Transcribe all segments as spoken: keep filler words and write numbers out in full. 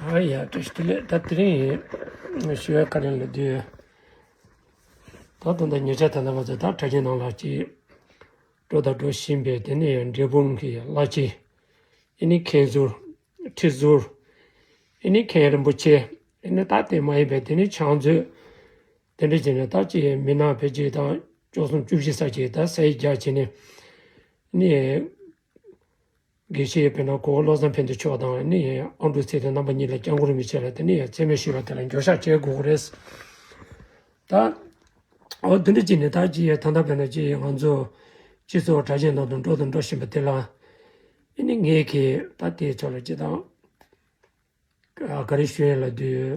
ཨ་ཡ། བཀྲ་ཤིས་བདེ་ལེགས། ད་དེ་རིང་ཞུ་བའི་བཀའ་དྲིན་ལ་འདུད། ད་ད་ལྟ་ཉེ་ཆར་ད་ལྟ་ང་ཚོ་ད་གྲྭ་ཆེན་ནང་ལ་ཅིག་འགྲོ་དང་འགྲོ་བཞིན་པའི་དེ་ནས་འབྲས་སྤུངས་ཀྱི་བླ་ཆེན། ཨེ་ནི་མཁན་ཟུར། ཁྲི་ཟུར། ཨེ་ནི་མཁན་རིན་པོ་ཆེ། ཨེ་ནི་ད་དེ་མ་ཡིན་པའི་དེ་ནི་ཕྱག་མཛོད། དེ་འདྲ་བྱས་ནས་ད་ཅིག་མི་ནག་ཕལ་ཆེར་དང་བཅུ་གསུམ་བཅུ་བཞི་ཙམ་ཅིག་ད་ས་ཡིག་རྒྱག་བྱས་ནས་ནི། དགེ་བཤེས་དཔེར་ན་གོ་བོ་བློ་བཟང་ཕན་བདེ་མཆོག་དང་ནི་ཨང་དྲུག་ཚེ་བརྟན་རྣམ་པ་གཉིས་ལ་སྐྱབས་མགོན་རིན་པོ་ཆེ་ལ་དེ་ནས་མཚན་སྨད་ཞུས་པ་དེ་ལ་འགྱོད་བཤགས་བྱེད་དགོས་ཀྱི་རེད། ད། འོ་དེ་འདྲ་བྱས་ནས་ད་ཅི་ཡ་ད་ལྟ་དཔེར་ན་ཅི་ང་ཚོ་སྤྱི་ཚོགས་གྲྭ་ཆེན་ནང་དུ་འགྲོ་དང་འགྲོ་བཞིན་པ་དེ་ལ། ཨེ་ནི་ངས་ཀྱིས་ད་དེའི་ཕྱོགས་ལ་ཅི་དང་། ག་རེ་ཞུ་ཡས་ལབ་དུས།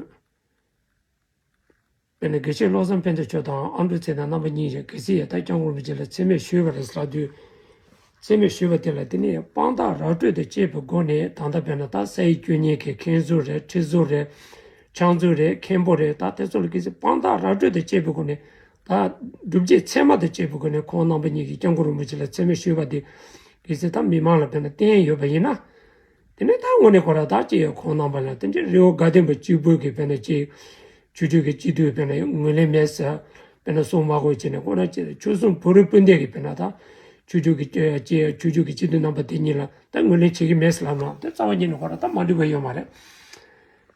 དཔེར་ན་དགེ་བཤེས་བློ་བཟང་ཕན་བདེ་མཆོག་དང་ཨང་དྲུག་ཚེ་བརྟན་རྣམ་པ་གཉིས་ཀྱིས་གལ་སྲིད་ཡ་ད་སྐྱབས་མགོན་རིན་པོ་ཆེ་ལ་མཚན་སྨད་ཞུས་པ་རེད་ལབ་དུས། མཚན་སྨད་ཞུས་པ་དེ་ལ་དེ་ནས་དཔང་རྟགས་ར་སྤྲོད་དང་བཅས་པའི་སྒོ་ནས་ད་ལྟ་དཔེར་ན་ད་ས་ཡིག་སྐྱོན་མཁན་གྱི་མཁན་ཟུར་རེད། ཁྲི་ཟུར་རེད། ཕྱག་མཛོད་རེད། མཁན་པོ་རེད། ད་དེ་ཚོ་ལ་གལ་སྲིད་དཔང་རྟགས་ར་སྤྲོད་དང་བཅས་པའི་སྒོ་ནས་ད་སྒྲུབ་བྱེད་ཚད་མ་དང་བཅས་པའི་སྒོ་ནས་ཁོང་རྣམ་པ་གཉིས་ཀྱིས་སྐྱབས་མགོན་རིན་པོ་ཆེ་ལ་མཚན་སྨད་ཞུས་པ་དེ་གལ་སྲིད་ད་མི་མང་ལ་དཔེར་ན་བསྟན་ཡོད་པ་ཡིན་ན། དེ་ནས་ད་དངོས་གནས་ཁོ་ར་ད་ཅི་ཡོད་ཁོང་རྣམ་པ་ལ་དེ་འདྲའི་རི་བོ་དགའ་ལྡན་པ་གཅིག་པུ་གི་དཔེར་ན་ཅི། ཆོས་རྒྱུད་ཀྱི་སྤྱི་འཐུས་དཔེར་ན་ངོས་ལེན་མེད་ཟེར། དཔེར་ན་གསུང་མ་དགོས་བྱས་ནས་ཁོ་ར་ཅི་ཆོལ་གསུམ་བོད་རིགས་སྤུན་ཟླ་གི་དཔེར་ན་ད། ཆོས་རྒྱུད་ཀྱི་ཅི་ཆོས་རྒྱུད་ཀྱི་སྤྱི་འཐུས་རྣམ་པ་དེ་གཉིས་ལ་ད་ངོས་ལེན་བྱེད་ཀྱི་མེད་ཟེར་ལབ་ན་དེ་རྩ་བ་ཉིད་ནས་ཁོ་ར་ད་མ་འགྲིག་པ་ཡོད་མ་རེད།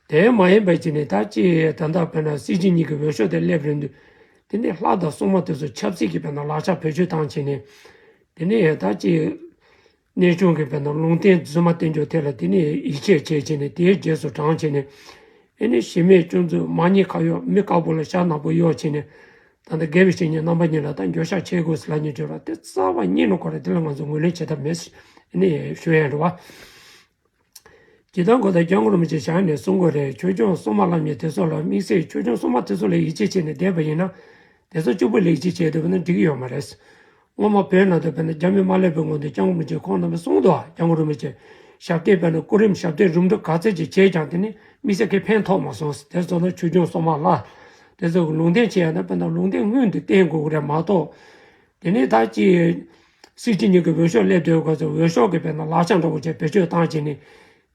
དེ་མ་ཡིན་པ་བྱས་ནས་ད་ཅི་ད་ལྟ་དཔེར་ན་སྲིད་སྤྱི་གཉིས་ཀྱི་འོས་ཤོག་དེ་སླེབས་རན་དུས། དེ་ནས་ལྷ་དང་སྲུང་མ་དེ་ཚོ་ཆབ་སྲིད་ཀྱི་དཔེར་ན་ལག་ཆ་བེད་སྤྱོད་བཏང་བྱས་ནས། དེ་ནས་ད་ཅི། གནས་ཆུང་གི་དཔེར་ན་ལུང་བསྟན་རྫུན་མ་བསྟན་འཇོག་དེ་ལ་དེ་ནས་ཡིད་ཆེས་བྱས་བྱས་ནས་དེའི་རྗེས་སུ་འབྲང་བྱས་ནས། ཨེ་ནི་གཞི་མེད་སྐྱོན་འཛུགས་མ་ཉེས་ཁ་གཡོག་མི་དཀར་པོ་ལ་ཞྭ་ནག་པོ་གཡོག་བྱས་ནས། ད་ལྟ་དགེ་བའི་བཤེས་གཉེན་རྣམ་པ་གཉིས་ལ་ད་འགྱོད་བཤགས་བྱེད་དགོས་ཟེར་ལབ་ཉེན་བྱོས་ར་དེ་རྩ་བ་ཉིད་ནས་ཁོ་ར་དེ་ལ་ང་ཚོ་ངོས་ལེན་བྱེད་ཐབས་མེད་ཟེར་ཨེ་ནི་ཞུ་ཡ་རེད་བ། ཇི་ལྟར་གོ་ད་སྐྱབས་མགོན་རིན་པོ་ཆེ་ཞལ་ནས་གསུང་དགོས་རེད། ཆོས་སྐྱོང་སྲུང་མ་བླ་མ་དེ་ཚོ་ལ་དམིགས་བསལ་ཆོས་སྐྱོང་སྲུང་མ་དེ་ཚོ་ལ་ཡིད་ཆེས་བྱས་ནས་བསྡད་པ་ཡིན་ན། དེ་ཚོ་གཅིག་པུ་ལེགས་བྱས་བྱས་འདུག་ན་འགྲིག་གི་ཡོད་མ་རེད། སྔོན་མ་བོད་ནང་དུ་དཔེར་ན་རྒྱ་མི་མ་སླེབས་པའི་སྔོན་དུ་སྐྱབས་མགོན་རིན་པོ་ཆེ་ཁོང་རྣམ་པས་གསུངས་འདུག་སྐྱབས་མགོན་རིན་པོ་ཆེ་ཞབས་བརྟན་དཔེར་ན་སྐུ་རིམ་ཞབས་བརྟན་རིམ་གྲོ་ག་ཚད་ཅིག་བྱས་ཀྱང་དེ་ནི་དམིགས་བསལ་གྱི་ཕན་ཐོགས་མ་སོང་། དེ་ཚོ་ལ་ཆོས་སྐྱོང་སྲུང་མ་ལ་དེ་ཚོ་གི་ལུང་བསྟན་བྱས་ཡང་ན་དཔེར་ན་ལུང་བསྟན་སྔོན་དུ་བསྟན་དགོས་ཀྱི་རེད་མ་གཏོགས། དེ་ནས་ད་ཅི། སྲིད་སྤྱི་གཉིས་ཀྱི་འོས་ཤོག་སླེབས་དུས་སྐབས་སུ་འོས་ཤོག་གི་དཔེར་ན་ལག་ཆ་འདྲ་བོ་ཅིག་བེད་སྤྱོད་བཏང་བྱས་ནས།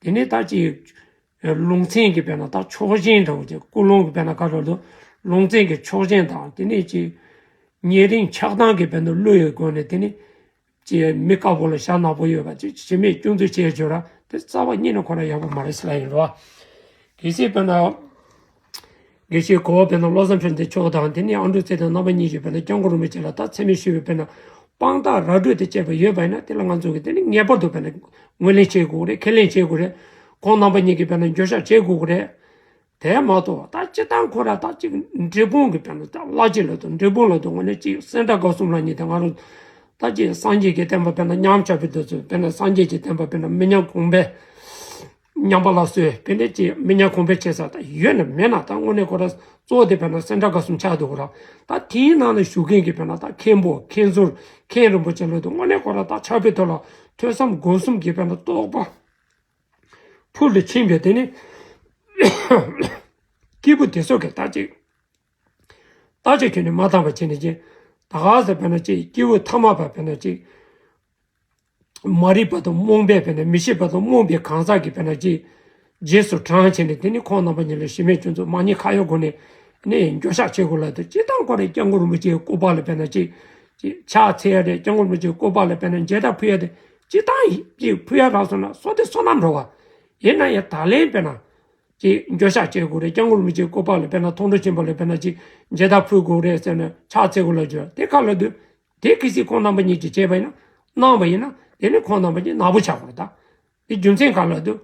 དེ་ནས་ད་ཅི། ལུང་ཚན་གྱི་དཔེར་ན་ད་ཕྱོགས་ཞེན་འདྲ་བོ་ཅིག་ཀུན་སློང་གི་དཔེར་ན་ག་རེ་ལབ་དུས་ལུང་ཚན་གྱི་ཕྱོགས་ཞེན་དང་དེ་ནས་ཅི། ཉེ་རིང་ཆགས་སྡང་གི་དཔེར་ན་བློ་ཡི་སྒོ་ནས་དེ་ནས། ཅི་མི་དཀར་པོ་ལ་ཞྭ་ནག་པོ་ཡོད་པ་ཅིག་གཞི་མེད་སྐྱོན་འཛུགས་བྱས་བྱོས་ར་དེ་རྩ་བ་ཉིད་ནས་ཁོ་ར་ཡག་པོ་མ་རེད་ཟེར་ལབ་ཡིན་རོ། གལ་སྲིད་དཔེར་ན། དགེ་བཤེས་གོ་བོ་དཔེར་ན་བློ་བཟང་ཕན་བདེ་མཆོག་དང་དེ་ནས་ཨང་དྲུག་ཚེ་བརྟན་རྣམ་པ་གཉིས་ཀྱིས་དཔེར་ན་སྐྱབས་མགོན་རིན་པོ་ཆེ་ལ་ད་མཚན་སྨད་ཞུས་པའི་དཔེར་ན་དཔང་རྟགས་ར་སྤྲོད་དེ་བཅས་པ་ཡོད་པ་ཡིན་ན་དེ་ལ་ང་ཚོ་གིས་དེ་ནི་ངེས་པར་དུ་དཔེར་ན་ངོས་ལེན་བྱེད་དགོས་རེད། ཁས་ལེན་བྱེད་དགོས་རེད། ཁོང་རྣམ་པ་གཉིས་ཀྱིས་དཔེར་ན་འགྱོད་བཤགས་བྱེད་དགོས་རེད། དེ་མ་གཏོགས་ད་སྤྱིར་བཏང་ཁོ་ར་ད་ཅིག་འབྲས་སྤུངས་ཀྱི་དཔེར་ན་ད་བླ་སྤྱི་ལ་དང་འབྲས་སྤུངས་ལ་དང་ངོས་ནས་ཅིག་སེ་འབྲས་དགའ་གསུམ་ལ་གཉིས་དེ་ང་རང་ད་ཅིག་སངས་རྒྱས་ཀྱི་བསྟན་པ་དཔེར་ན་ཉམས་ཆག་པའི་དུས་ཚོད་དཔེར་ན་སངས་རྒྱས་ཀྱི་བསྟན་པ་དཔེར་ན་མི་ཉམས་གོང་འཕེལ། ཉམས་པ་སླར་གསོའི་དཔེ་འདྲ་ཅིག་མི་ཉམས་གོང་འཕེལ་བྱེད་ས་ད་ཡོད་ན་མེད་ན་ད་དངོས་གནས་ཁོ་ར་གཙོ་བོ་དེ་དཔེར་ན་སེ་འབྲས་དགའ་གསུམ་ཆགས་འདུག་གོ་ར། ད་དེའི་ནང་ལ་བཞུགས་མཁན་གྱི་དཔེར་ན་ད་མཁན་པོ་མཁན་ཟུར་མཁན་རིན་པོ་ཆེ་ལ་དུ་དངོས་གནས་ཁོ་ར་ད་ཆགས་པའི་ཐོག་ལ་ཐོས་བསམ་སྒོམ་གསུམ་གྱི་དཔེར་ན་རྟོགས་པ་ཕུལ་དུ་ཕྱིན་པའི་དེ་ནི་སྐྱེས་བུ་དེ་ཚོ་གི་ད་ཅིག་ད་ཅིག་ཁྱོན་ནས་མ་བཏང་བ་བྱས་ནས་ཅིག་ད་ག་ཟེར་དཔེར་ན་ཅིག་སྐྱེས་བུ་ཐ་མལ་པ་དཔེར་ན་ཅིག་མ་རིག་པ་དང་རྨོངས་པའི་དཔེར་ན་མི་ཤེས་པ་དང་རྨོངས་པའི་གང་ཟག་གི་དཔེར་ན་ཅིག་རྗེས་སུ་འབྲང་བྱས་ནས་དེ་ནི་ཁོང་རྣམ་པ་གཉིས་ལ་གཞི་མེད་སྐྱོན་འཛུགས་མ་ཉེས་ཁ་གཡོག་སྒོ་ནས་ནི་འགྱོད་བཤགས་བྱེད་དགོས་ལབ་དུས་སྤྱིར་བཏང་ཁོ་རའི་སྐྱབས་མགོན་རིན་པོ་ཆེའི་སྐུ་པར་ལ་དཔེར་ན་ཅིག་ཅིག་ཕྱག་འཚལ་ཡ་རེད། སྐྱབས་མགོན་རིན་པོ་ཆེའི་སྐུ་པར་ལ་དཔེར་ན་མཇལ་དར་ཕུལ་ཡ་དེ་སྤྱིར་བཏང་ཅིག་ཕུལ་ཡ་རག་སོང་ན་བསོད་བདེ་བསོད་ནམས་འགྲོ་བ། ཡིན་ན་ཡང་ད་ལན་དཔེར་ན་ཅིག་འགྱོད་བཤགས་བྱེད་དགོས་རེད། སྐྱབས་མགོན་རིན་པོ་ཆེའི་སྐུ་པར་ལ་དཔེར་ན་མཐོང་གྲོལ་ཆེན་པོ་ལ་དཔེར་ན་ཅིག་མཇལ་དར་ཕུལ་དགོས་རེད་ཟེར་ནས་ཕྱག་འཚལ་དགོས་ལབ་རྒྱུ་དེ་ག་ལབ་དུས། དེ་གལ་སྲིད་ཁོང་རྣམ་པ་གཉིས་ཀྱིས་བྱས་པ་ཡིན་ན། གནང་བ་ཡིན་ན་དེ་ནི་ཁོང་རྣམ་པ་གཉིས་ནག་པོ་ཆགས་པ་རེད་ད། དེ་རྒྱུ་མཚན་གང་ལ་དུ།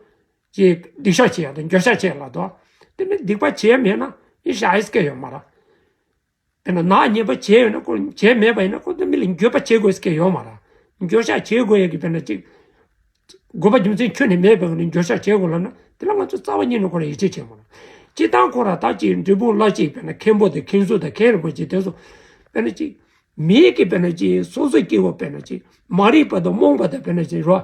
ཅེས་སྡིག་བཤགས་བྱེད་ཡག་དང་འགྱོད་བཤགས་བྱེད་ཡག་ལ་དོ། དེ་ནི་སྡིག་པ་བྱས་མེད་ན་ཡིན་ཤ་ཨེ་སྐད་ཡོད་མ་རེད། དཔེར་ན་ནག་ཉེས་པ་བྱས་ཡོད་ན་ཁོ་བྱས་མེད་པ་ཡིན་ན་ཁོ་དེ་མི་ལ་འགྱོད་པ་བྱེད་དགོས་སྐད་ཡོད་མ་རེད། འགྱོད་བཤགས་བྱེད་དགོས་ཡག་གི་དཔེར་ན་ཅིག་དགོས་པ་རྒྱུ་མཚན་ཁྱོན་ནས་མེད་པའི་ངང་ནས་འགྱོད་བཤགས་བྱེད་དགོས་ལབ་ན་དེ་ལ་ང་ཚོ་རྩ་བ་ཉིད་ནས་ཁོ་ལ་ཡིད་ཆེས་བྱེད་མ་རུང་། སྤྱིར་བཏང་ཁོ་ར་ད་ཅིག་འབྲས་སྤུངས་བླ་གཅིག་དཔེར་ན་མཁན་པོ་དང་མཁན་ཟུར་དང་མཁན་རིན་པོ་ཆེ་དེ་ཚོ་དཔེར་ན་ཅིག་མིའི་གི་དཔེར་ན་ཅིག་སོ་སོའི་སྐྱེ་བོ་དཔེར་ན་ཅིག་མ་རིག་པ་དང་རྨོངས་པ་དང་དཔེར་ན་ཅིག་རོ།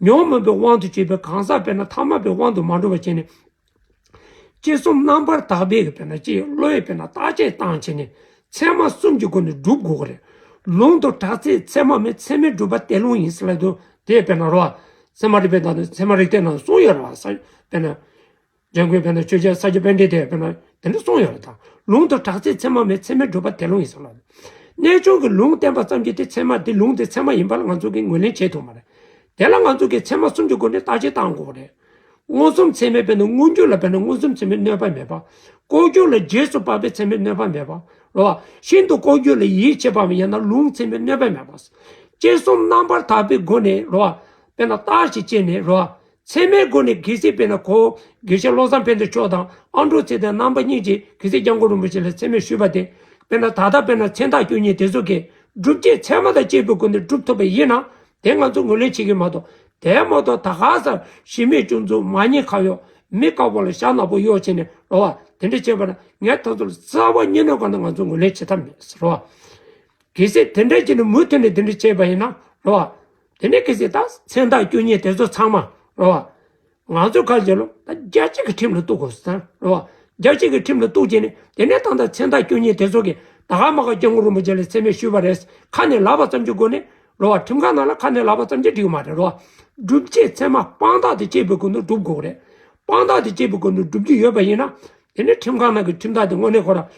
ཉོན་མོངས་པའི་དབང་དུ་གྱུར་པའི་གང་ཟག་དཔེར་ན་ཐ་མལ་པའི་དབང་དུ་མ་འགྲོ་བ་བྱས་ནས། ཅི་གསུང་རྣམ་པར་དག་པའི་གི་དཔེར་ན་ཅིག་བློ་ཡི་དཔེར་ན་བརྟག་དཔྱད་བཏང་བྱས་ནས་ཚད་མ་གསུམ་གྱི་སྒོ་ནས་སྒྲུབ་དགོས་ཀྱི་རེད། ལུང་དང་གྲགས་ཚད་ཚད་མ་མེད་ཚད་མས་གྲུབ་པ་དེ་ལུང་ཡིན་ཟེར་ལབ་དུས་དེ་དཔེར་ན་རོ། ཚད་མ་རིགས་པའི་ནང་དུ་ཚད་མ་རིགས་གཏེར་ནང་གསུངས་ཡོད་རེད་བ། ས་དཔེར་ན། འཇམ་མགོན་དཔེར་ན་ཆོས་རྒྱལ་ས་སྐྱ་པཎྜི་ཏས་དཔེར་ན་དེ་འདྲ་གསུངས་ཡོད་རེད་ད། ལུང་དང་བྲག་རྩའི་མཚན་མ་མེད། ཚད་མས་གྲུབ་པ་དེ་ལུང་ཡིན་ཟེར་ལ། གནས་ཆུང་གི་ལུང་བསྟན་པ་ཙམ་གྱིས་དེ་ཚད་མ་དེ་ལུང་དེ་ཚད་མ་ཡིན་པ་ལ་ང་ཚོ་གིས་ངོས་ལེན་བྱེད་ཐུབ་མ་རེད། དེ་ལ་ང་ཚོ་གིས་ཚད་མ་གསུམ་གྱི་སྒོ་ནས་བརྟག་དཔྱད་བཏང་དགོས་རེད། མངོན་སུམ་ཚད་མས་དཔེར་ན་མངོན་གྱུར་ལ་དཔེར་ན་མངོན་སུམ་ཚད་མས་གནོད་པ་མེད་པ། ལྐོག་གྱུར་ལ་རྗེས་སུ་དཔག་པའི་ཚད་མས་གནོད་པ་མེད་པ། རེད་བ། ཤིན་ཏུ་ལྐོག་གྱུར་ལ་ཡིད་ཆེས་པའམ་ཡང་ན་ལུང་ཚད་མས་གནོད་པ་མེད་པ། དཔྱད་གསུམ་རྣམ་པར་དག་པའི་སྒོ་ནས་རེད་བ། དཔེར་ན་བརྟག་ཅིང་དཔྱད་ནས་རེད་བ། ཚད་མའི་སྒོ་ནས་གལ་སྲིད་དཔེར་ན་ཁོ་དགེ་བཤེས་བློ་བཟང་དཔལ་ལྡན་མཆོག་དང་ཨ་འབྲུག་ཚེ་བརྟན་རྣམ་པ་གཉིས་ཀྱིས་གལ་སྲིད་སྐྱབས་མགོན་རིན་པོ་ཆེ་ལ་ཚད་མས་ཞུས་པ་དེ། དཔེར་ན་ད་ལྟ་དཔེར་ན་མཚན་རྟགས་དཀྱུས་བརྙན་དེ་ཚོ་གིས་སྒྲུབ་བྱེད་ཚད་མ་དང་བཅས་པའི་སྒོ་ནས་སྒྲུབ་ཐུབ་པ་ཡིན་ན། དེ་ང་ཚོ་ངོས་ལེན་བྱེད་ཀྱི་མ་གཏོགས། དེ་མ་གཏོགས་ད་ག་སར་གཞི་མེད་སྐྱོན་འཛུགས། མ་ཉེས་ཁ་གཡོགས། མི་དཀར་པོ་ལ་ཞྭ་ནག་པོ་གཡོགས་བྱས་ནས་རེད་བ། དེ་འདྲ་བྱས་པ་ན་ངས་ད་ཚོར་རྩ་བ་ཉིད་ནས་གང་ན་ང་ཚོ་ངོས་ལེན་བྱེད་ཐབས་མེད་ཟེར་རེད་བ། གལ་སྲིད་དེ་འདྲ་བྱས་ནས་མུ་མཐུད་ནས་དེ་འདྲ་བྱས་པ་ཡིན་ན་རེད་བ། དེ་ནས་གལ་སྲིད་ད་མཚན་རྟགས་དཀྱུས་བརྙན་དེ་ཚོ་ཚང་མ་རེད་བ། ང་ཚོ་ག་རེ་བྱེད་ལོ། ད་རྒྱལ་སྤྱི་གི་ཁྲིམས་ལ་གཏུག་དགོས་ཟེར་རེད་བ། རྒྱལ་སྤྱི་གི་ཁྲིམས་ལ་གཏུག་བྱས་ནས་དེ་ནས་ད་ལྟ་མཚན་རྟགས་དཀྱུས་བརྙན་དེ་ཚོ་གིས་ད་ག་མ་ག་སྐྱབས་མགོན་རིན་པོ་ཆེ་ལ་མཚན་སྨད་ཞུས་པ་རེད། ཁ་ནས་ལབ་པ་ཙམ་གྱི་སྒོ་ནས་རེད་བ། ཁྲིམས་ཁང་ནང་ལ་ཁ་ནས་ལབ་པ་ཙམ་གྱིས་འགྲིག་མ་རེད་རེད་བ། སྒྲུབ་བྱེད་ཚད་མ་དཔང་རྟགས་དེ་བཅས་པའི་སྒོ་ནས་སྒྲུབ་དགོས་རེད། དཔང་རྟགས་དེ་བཅས་པའི་སྒོ་ནས་སྒྲུབ་རྒྱུ་ཡོད་པ་ཡིན་ན། དེ་ནས་ཁྲིམས་ཁང་ནང་གི་ཁྲིམས་ཐག་དེ་དངོས་གནས་ཁོ་རང་།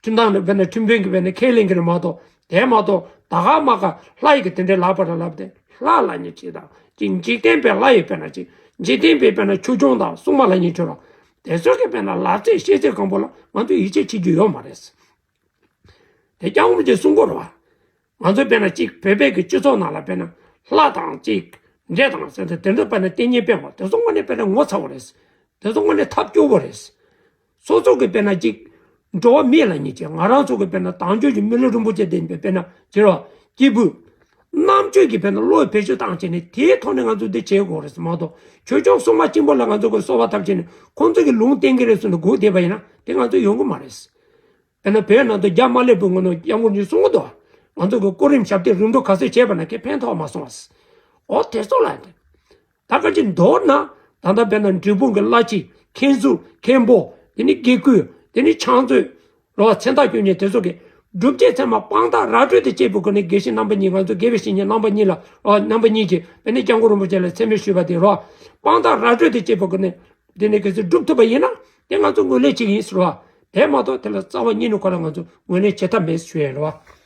ཁྲིམས་ཐག་ནི་དཔེར་ན་ཁྲིམས་དཔོན་གྱིས་དཔེར་ན་ཁས་ལེན་གྱི་རེད་མ་གཏོགས། དེ་མ་གཏོགས་ད་ག་མ་ག་ལྷ་ཡི་གི་དེ་འདྲའི་ལབ་པ་ར་ལབ་སྟེ་ལྷ་ལབ་མཁན་ཅིག་དང་ཅིག་འཇིག་རྟེན་པའི་ལྷ་ཡི་དཔེར་ན་ཅིག་འཇིག་རྟེན་པའི་དཔེར་ན་ཆོས་སྐྱོང་དང་སྲུང་མ་ལབ་མཁན་ཁྱོད་རང་དེ་ཚོ་གི་དཔེར་ན་ལབ་ཚད་བཤད་ཚད་གང་པོ་ལ་ང་ཚོ་ཡིད་ཆེས་བྱེད་རྒྱུ་ཡོད་མ་རེད། དེ་སྐྱབས་མགོན་རིན་པོ་ཆེས་གསུང་གི་རེད་བ། ང་ཚོ་དཔེར་ན་ཅིག་བོད་པའི་གི་སྤྱི་ཚོགས་ནང་ལ་དཔེར་ན་ལྷ་དང་ཅིག་འདྲེ་དང་ཟེར་ཏེ་དེ་འདྲ་དཔེར་ན་ཏིང་ངེ་འཕེན་པ་དེ་ཚོ་དངོས་གནས་དཔེར་ན་ངོ་ཚ་བོ་རེད། དེ་ཚོ་དངོས་གནས་ཐབས་སྐྱོ་བོ་རེད། སོ་སོ་གི་དཔེར་ན་ཅིག་འགྲོ་བ་མི་ལ་ཉེས་ཅིག་ང་རང་ཚོ་གི་དཔེར་ན་དལ་འབྱོར་གྱི་མི་ལུས་རིན་པོ་ཆེ་ལྡན་པའི་དཔེར་ན་ཅི་རོ་སྐྱེས་བུ། རྣམ་དཔྱོད་ཀྱི་དཔེར་ན་བློ་བེད་སྤྱོད་བཏང་བྱས་ནས་དེའི་ཐོག་ནས་ང་ཚོ་འདི་བྱེད་དགོས་རེད་མ་གཏོགས་ཆོས་སྐྱོང་སྲུང་མ་གཅིག་པོ་ལ་ང་ཚོ་གི་གསོལ་བ་བཏབ་བྱས་ནས་ཁོང་ཚོ་གི་ལུང་བསྟན་གྱི་རེད་ཟེར་ནས་སྒུག་བསྡད་པ་ཡིན་ན་དེ་ང་ཚོ་ཡོང་གི་མ་རེད། དཔེར་ན་བོད་ནང་དུ་རྒྱ་དམར་ལས་པའི་ངོས་ནས་སྐྱབས་མགོན་གྱིས་གསུང་གི་འདུག་ང་ཚོ་གི་སྐུ་རིམ་ཞབས་བརྟན་རིམ་གྲོ་ག་ཚོད་བྱས་པ་ན་ཁྱེད་ཕན་ཐོགས་མ་སོང་བ། འོ་དེ་ཚོ་ལ་ཡིན་ཏེ། ད་ག་ཅིག་མདོར་ན་ད་ལྟ་བོད་ནང་འབྲས་སྤུངས་ཀྱི་བླ་སྤྱི་མཁན་ཟུར་མཁན་པོ་དེ་ནི་དགེ་བསྐོས་དེ་ནི་ཕྱག་མཛོད་རོ་བ་མཚན་རྟགས་དཀྱུས་བརྙན་དེ་ཚོ་གི་སྒྲུབ་བྱེད་ཚད་མ་དཔང་རྟགས་ར་སྤྲོད་དེ་བཅས་པའི་སྒོ་ནས་དགེ་བཤེས་རྣམ་པ་གཉིས་ང་ཚོ་དགེ་བའི་བཤེས་གཉེན་རྣམ་པ་གཉིས་ལ་རོ་རྣམ་པ་གཉིས་ཀྱིས་དཔེར་ན་སྐྱབས་མགོན་རིན་པོ་ཆེ་ལ་མཚན་སྨད་ཞུས་པ་དེ་རོ་དཔང་རྟགས་ར་སྤྲོད་དེ་བཅས་པའི་སྒོ་ནས་དེ་ནི་གལ་སྲིད་སྒྲུབ་ཐུབ་པ་ཡིན་ན་དེ་ང་ཚོ་ངོས་ལེན་བྱེད་ཀྱི་ཡིན་ཟེར་བ། དེ་མ་གཏོགས་དེ་ལ་རྩ་བ་ཉིད་ནས་ཁོ་རང་ང་ཚོ་ངོས་ལེན་བྱེད་ཐབས་མེད་ཞུ་ཡ་རེད་བ།